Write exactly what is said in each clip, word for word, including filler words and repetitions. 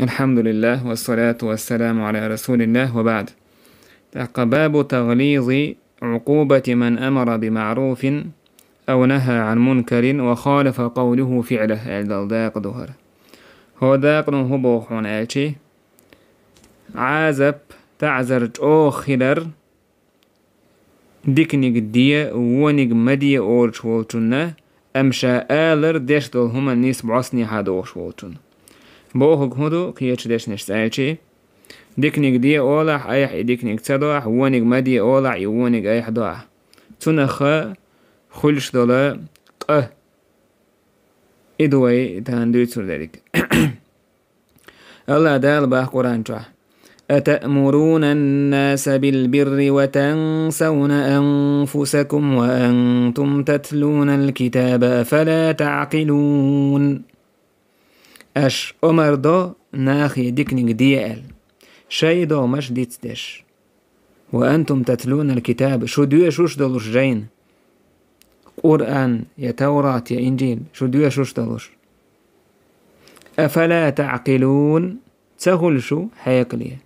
الحمد لله والصلاة والسلام على رسول الله وبعد. تحقى باب تغليظ عقوبة من أمر بمعروف أو نهى عن منكر وخالف قوله فعله, аьлла Дала дакъа духьара. ХӀо дакъа хӀун боху хьуна аьлчи, Ӏазап, таӀзар чӀогӀа хилар, диканиг де, вониг ма де олуш волчунна, амма ша алар, деш долу хӀума нийса бӀостанехьа дохуш волчунна. Бохург хӀун ду кхечу дешнашца аьлчи, диканиг де олахь, айхьа и диканиг ца до ахь, вониг ма де олахь, и вониг айхьа до ахь. Цунах хуьлуш долу къа, и ду вай тахана дуьйцур дерг. АллахӀ Дала боху Къуръан чохь: «أتأمرون الناس بالبر وتنسون أنفسكم وأنتم تتلون الكتاب أفلا تعقلون». Аш омар до нахе диканиг де аьлла, шайн догӀмаш дицдеш. «وأنتم تتلون الكتاب», шу доьшуш долуш жайна, Къуръан, я Таврат, я Инжил, шу доьшуш долуш. «أفلا تعقلون», ца хуьлу шу хьекъале?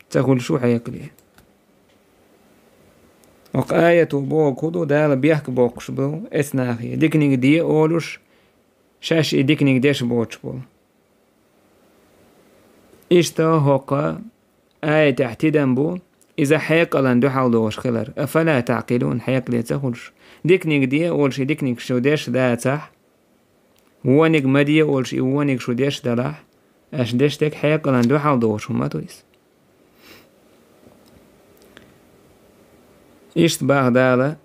Ца хуьлу шу хьекъале? Окху аято бохург хӀун ду, Дала бехк боккхуш бу эцнахе, диканиг де олуш, шаьш и диканиг деш боцуш болу. Иштта хӀокху аятехь тидам бу иза хьекъалан дуьхьал догӀуш хилар. «أفلا تعقلون», хьекъале ца хуьлуш? Диканиг де олуш, и диканиг шу деш дацахь, вониг ма де олуш, и вониг шу деш далахь, аш деш дерг хьекъалан дуьхьал догӀуш хӀума ду иза. Иштта боху Дала: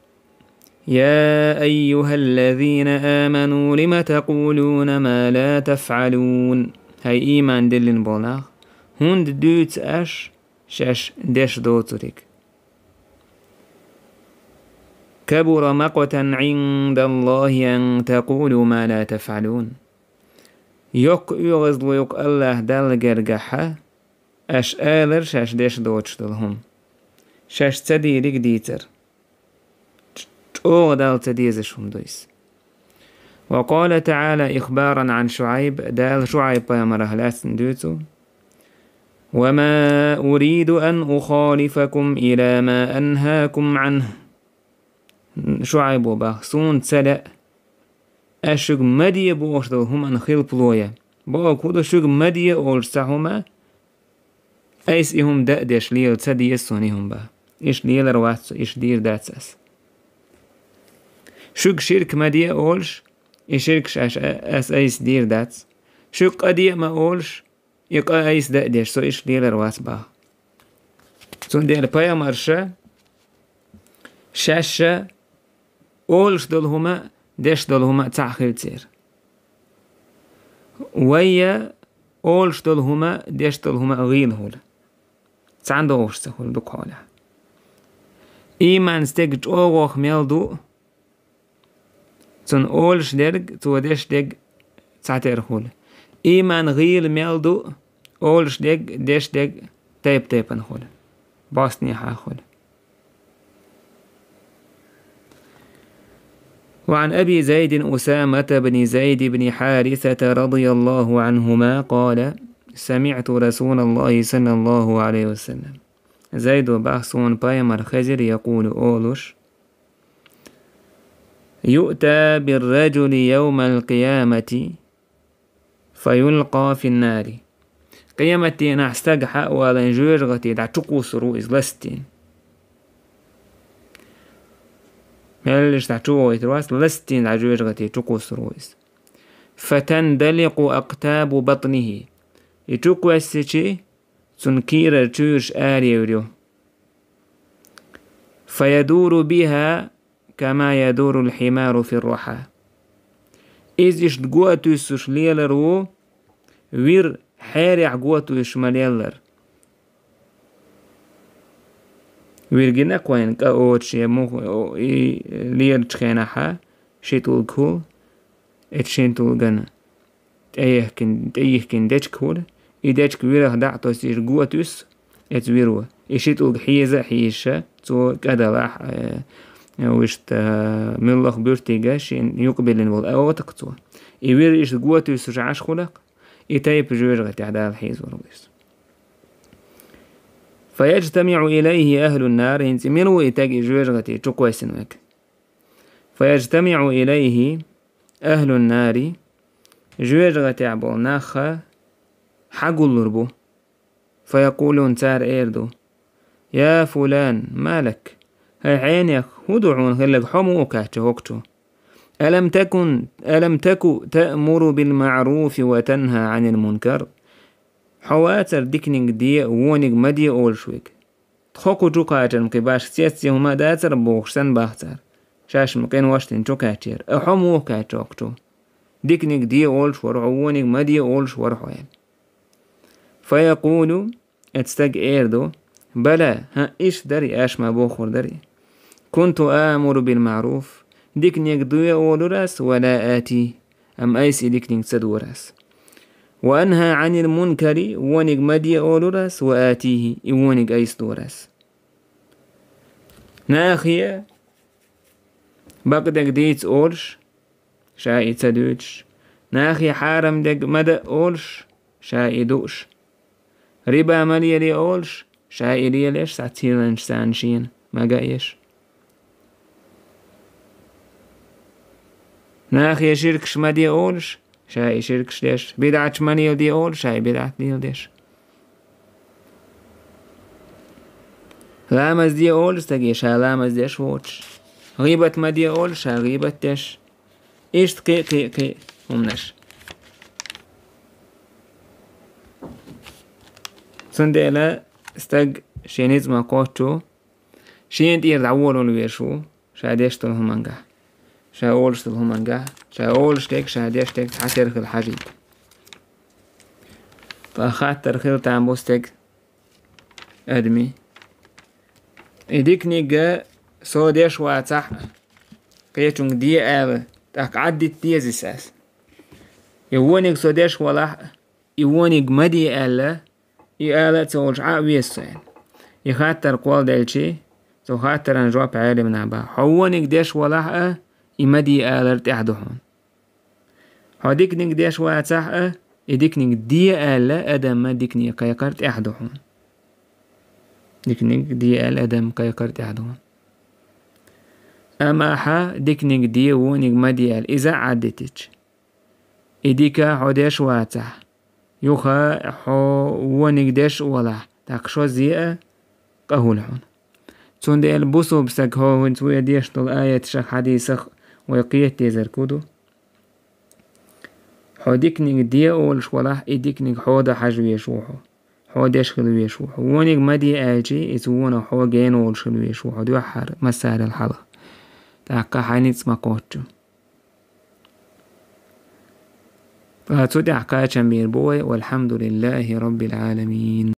«يا أيها الذين آمنوا لم تقولون ما لا تفعلون». ХӀай ийман диллина болу нах, хӀунда дуьйцу аш шаьш деш доцург? «كبر مقتا عند الله أن تقولوا ما لا تفعلون». Йоккха оьгӀазло ю-кх АллахӀ Далла гергахьа, аш алар шаьш деш доцуш долу хӀума. Шаьш ца дийриг дийцар. ЧӀогӀа Далла ца дезаш хӀума ду иза. وقال تعالى إخبارا عن شعيب, Дала ШуӀайб-пайхамарах лаьцна дуьйцу: «وما أريد أن أخالفكم إلى ما أنهاكم عنه». ШуӀайбо боху: «Суна ца лаьа аш шуьга ма де бохуш долу хӀуманна хилпало ян». Бохург хӀун ду, шуьга ма де олуш цхьа хӀума, айса и хӀума дан а деш лела ца деза суна и хӀума боху. Иштта лелар вац со, иштта дийр дац ас. Шуьга ширк ма де олуш, и ширк шаьш а-, ас айса дийр дац. Шуьга къа де а ма олуш, и къа айса дан а деш, со иштта лелар вац боху. Цундела пайхамарша шаьшша олуш долу хӀума а, деш долу хӀума а цхьаъ хила церан. Вайя олуш долу хӀума а, деш долу хӀума а гӀийла хуьлу. Цхьаьна догӀуш ца хуьлу дукха хьолехь. Ийман стеган чӀогӀох мел ду, цунна олуш дерг, цо деш дерг цхьатерра хуьлу. Ийман гӀийла мел ду, олуш дерг, деш дерг тайп-тайпана хуьлу. Бостнехьа хуьлу. وعن أبي زيد أسامة بن زيد بن حارثة رضي الله عنهما قال: سمعت رسول الله صلى الله عليه وسلم. Зайдо боху, суна пайхамар хезира, يقول, олуш: يؤتى بالرجل يوم القيامة فيلقى في النار. Къематдийнахь стаг хьа а валийна жоьжахати дӀа чу кхуссур ву иза ластийна. Меллаша дӀа чу вохуьйтур вац, ластийна дӀа жоьжахати чу кхуссур ву иза. فتندلق أقتاب بطنه. И чу кхоьссичи, цуьнан кийрара чуьйраш араевр ю. فيدور بها كما يدور الحمار في الرحى. Иза иштта го а туьссуш лелар ву, вир хьерехь го туьйсуш ма леллара. Вир гина кхойна кӀа оцуш я мух-, о, и лелачу хенахьа ши тӀулг хуьлу, эцу шина тӀулгана тӀеехкина, тӀеихкина дечка хуьлу, и дечка вирах дӀа а тосуш го туьссу эцу виро. И ши тӀулг хьеза а хьийзаша, цо кӀа далахь, э, вуьшта, э, муьлхха буьртиг шен юкъабиллина волу а отакх цо. И вир иштта го туьссуш Ӏаш хуьлакх, и тайпа жоьжахатехь Дала хьийзор ву иза. فيجتمع إليه أهل النار, хӀинца мила ву и таг и жоьжахате чу кхоьссина верг? فيجتمع إليه أهل النار, жоьжахатехь болу нах хьагуллур бу. فيقولون, цара эр ду: يا فلان، ما لك؟ ХӀай хьенех, хӀун ду хьуна хилларг, хьо муха кхаьчна хӀокху чу? ألم تكن، ألم تك تأمر بالمعروف وتنهى عن المنكر؟ Хьо вацара диканиг де, вониг ма де олуш верг? Тхо кху чу кхачарна кхин башха цецъян хӀума а дацара бохуш санна бах цара. Шаьш-м къинош дина чу кхаьчнера. А хьо муха кхаьчна хӀокху чу? Диканиг де олуш вара хьо, вониг ма де олуш вара хьо аьлла. فيقول, оцу стага эр ду: بلى, хӀаъ, иштта дара, аш ма бохур дара. كنت آمر بالمعروف, диканиг де олура ас, ولا آتيه, амма айса и диканиг ца дора ас. وأنهى عن المنكر, вониг ма де олура ас, وآتيه, и вониг айса дора ас. Нахе бакъдерг дийца олуш, ша и ца дуьйцуш, нахе хьарам дерг ма дан олуш, ша и дууш, риба ма лелае олуш, ша и лелаеш, схьа ца хиланчу царна шена ма гаеш. Нахе ширкаш ма де олуш, ша и ширкаш деш, бидӀаташ ма леладе олуш, ша и бидӀат леладеш. Ламаз де олуш стаге, ша ламаз деш воцуш. ГӀийбат ма де олуш, ша гӀийбат деш. Иштта кхин а, кхин а, кхин а хӀуманаш. Цундела стаг шен ницкъ ма кхоччу, шена тӀера дӀаволавала везаш ву, ша деш долу хӀуманга, ша олуш долу хӀуманга, ша олуш дерг, ша деш дерг цхьатерра хила хьажийта. Ткъа хаттар хила там бу стеган, адамийн: и диканиг со деш вацахь а, кхечуьнга де ала, тӀаккха Ӏаддита деза иза ас? И вониг со деш валахь а, и вониг ма де аьлла, и ала а ца волуш Ӏа а веза со аьлла. И хаттар кхолладелчи, цу хаттаран жоп Ӏелимна бан: хьо вониг деш валахь а, и ма де алар тӀехь ду хьуна. Хьо диканиг деш вацахь а, и диканиг де аьлла, адамна диканиг кхайкхар тӀехь ду хьуна. Диканиг де аьлла, адамна кхайкхар тӀехь ду хьуна. Амма ахьа диканиг де, вониг ма де аьлла, иза а Ӏаддитича, и дика хьо деш вацахь, юха хьо вониг деш а валахь, тӀаккха шозза а къа хуьлу хьуна. Цундела бусулба стаг, хьо хӀинца вай деш долу аяташах, хьадисах вай кхета дезарг хӀун ду? Хьо диканиг де олуш валахь, и диканиг хьо дан хьажа везаш ву хьо. Хьо деш хила везаш ву хьо. Вониг ма де аьлчи, иза вонах хьо гена волуш хила везаш ву хьо дуьххьара массарел хьалха. ТӀаккха хьайн ницкъ ма кхоччу. Ткъа цу тӀехь кхачам бийр бу вай, والحمد لله رب العالمين.